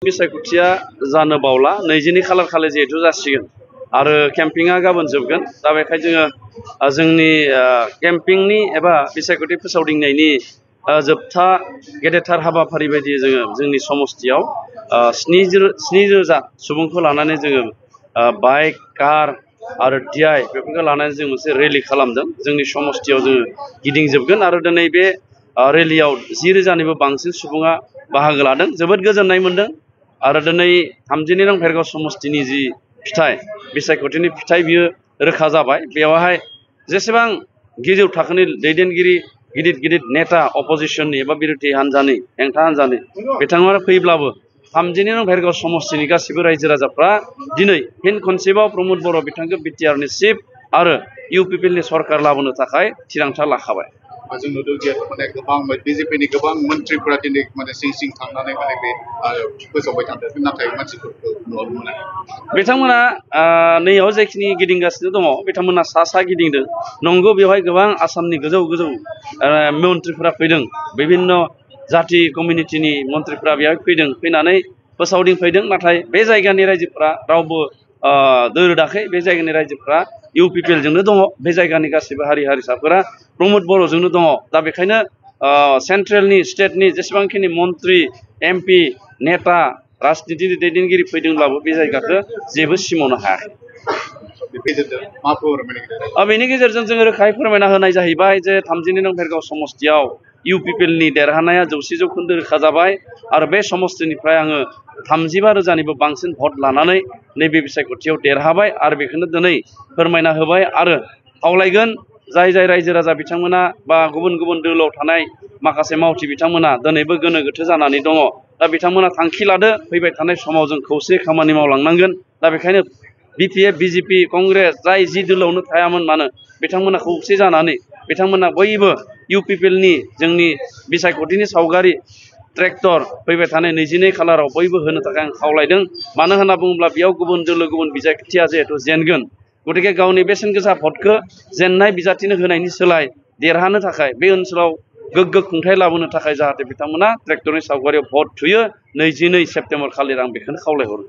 बिसायख'थिया जानो बावला 20 खालार खालि जिहेतु जासिगोन आरो केम्पिंआ गाबोन जोबगोन दा बेखाय जोङो जोंनि केम्पिंनि एबा बिसायख'थि फोसावदिंनायनि जोबथा गेदेरथार हाबाफारि बायदि जोङो जोंनि समस्तियाव 7,000 सुबुंखौ लानानै जोङो बाइक कार आरो DI बेफोरखौ लानानै जों मोनसे रेलि खालामदों जोंनि समस्तियाव जोङो गिदिंजोबगोन आरो दिनै बे रेलियाव 10,000 निबो बांसिन सुबुङा बाहागो लादों जोबोद गोजोननाय मोनदों आरो दिनै 32 नं भेरगाव समस्तिनि जि फिथाइ बिसायख'थिनि फिथाइ बियो रोखा जाबाय बेवहाय जेसेबां गोजौ थाखोनि दैदेनगिरि गिदिर नेता अपोजिशननि एबा बिरोधि हान्जानि हेंथा हान्जानि बिथांमोना फैब्लाबो 32 नं भेरगाव समस्तिनि गासिबो रायजो राजाफ्रा दिनै फिन खनसेबाव प्रमद बर' बिथांखौ बिटिआरनि चिफ आरो इउपिपिएलनि सरकार लाबोनो थाखाय थिरांथा लाखाबाय। जों नुदों जे माने गोबां बिजेपिनि गोबां मन्थ्रिफोरा दिनै माने सिं थांनानै माने बे फोसावबाय थादों नाथाय मानसिफोरखौ नुनो मोनाखै बिथांमोना नैयाव जायखिनि गिदिंगासिनो दङ बिथांमोना सा गिदिंदों नंगौ बेवहाय गोबां आसामनि गोजौ मन्थ्रिफोरा फैदों बिभिन्न जाति कमिउनिटिनि मन्थ्रिफोरा बेवहाय फैदों फैनानै फोसावदिंफैदों नाथाय बे जायगानि रायजोफोरा रावबो दोरोदाखै बे जायगानि रायजोफोरा इउपिपिएलजोंनो दङ बे जायगानि गासिबो हारि हारिसाफोरा प्रमद बर'जोंनो दङ दा बेखायनो सेन्ट्रेलनि स्टेटनि जेसेबांखिनि मन्थ्रि MP नेता राजनितिनि दैदेनगिरि फैदोंब्लाबो बे जायगाखौ जेबो सिमावनो हायाखै। बेनि गेजेरजों जोङो रोखायै फोरमायना होनाय जाहैबाय जे 32 नं भेरगाव समस्तियाव इउपिपिएलनि देरहानाया 100% रोखा जाबाय आरो बे समस्तिनिफ्राय आङो 35,000 निबो बांसिन भट लानानै नैबे बिसायख'थियाव देरहाबाय आरो बेखौनो दिनै फोरमायना होबाय आरो खावलायगोन जाय रायजो राजा बिथांमोना बा गुबुन दोलोआव थानाय माखासे मावथि बिथांमोना दिनैबो गोनो गोथो जानानै दङ दा बिथांमोना थांखि लादो फैबाय थानाय समाव जों खौसे खामानि मावलांनांगोन दा बेखायनो BPF BJP कंग्रेस जाय जि दोलोआवनो थायामोन मानो बिथांमोना खौसे जानानै बिथांमोना बयबो इउपिपिएलनि जोंनि बिसायख'थिनि सावगारि ट्रेक्टर फैबाय थानाय 22 खालाराव बयबो होनो थाखाय आं खावलायदों मानो होनना बुङोब्ला बेयाव गुबुन दोलो गुबुन बिसायख'थिया जिहेतु जेनगोन गतिके गावनि बेसेन गोसा भटखौ जेननाय बिजाथिनो होनायनि सोलाय देरहानो थाखाय बे ओनसोलाव गोग्गो खुंथाय लाबोनो थाखाय जाहाथे बिथांमोना ट्रेक्टरनि सावगारियाव भट थुयो 22 सेप्तेम्बर खालि आं बेखौनो खावलायहरो।